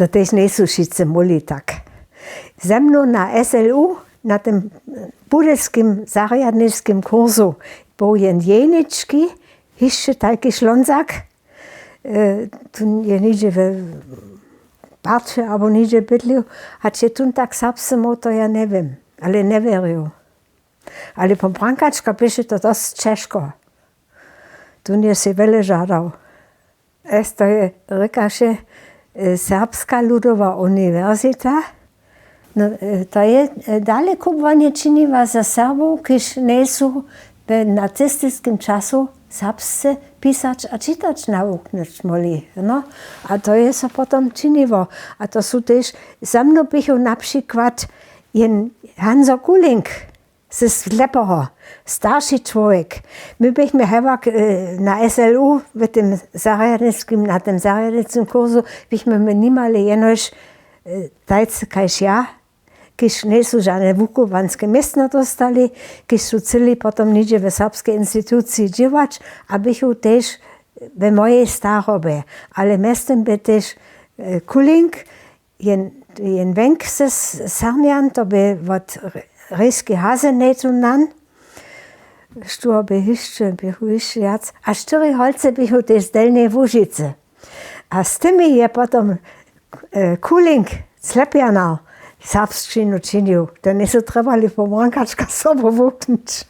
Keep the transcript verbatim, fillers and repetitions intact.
To tež njejsu wšitcy móhli tak. Ze mnu na S L U, na tym budyskim zarjadniskim kursu, był jen jenički, hišće tajki Šlonzak, tu je něhdźe we Barće abo něhdźe bydlił, hač je tón tak serbsce móhł, to ja njewěm, ale njewěrił. Ale po brankačka běše to dosć ćežko. Tón je sej wjele žadał. S to je, rěkaše, serbska ludowa uniwersita. To je dale kubłanje činiła za Serbow, kiž njejsu w nacistiskim času serbsce pisać a čitać nawuknyć móhli. A to je so potom činiło. A to su tež, za mnu běchu na přikład jen Hanzo Kuling, ze Slepoho, starši čłowjek. My běchmy hewak na S L U w tym zarjadniskim, na tym zarjadniskim kursu běchmy my nimali jenož tajcy kaž ja, kiž njejsu žane wuchowanske městno dóstali, kiž su chcyli potom něhdźe w serbskej instituciji dźěłać, a běchu tež we mojej starobje. Ale mjeztym bě tež Kuling, jen wenk z Sarnjan, to bě wot Rejskej Haze njejtón nan, štó bě hišće, běchu hišće wjac, a štyri holcy běchu tež z Delnjej Łužicy. A z tymi je potom Kuling Slepjana serbšćinu činił, to njejsu trjebali po brankačkach sobu wuknyć.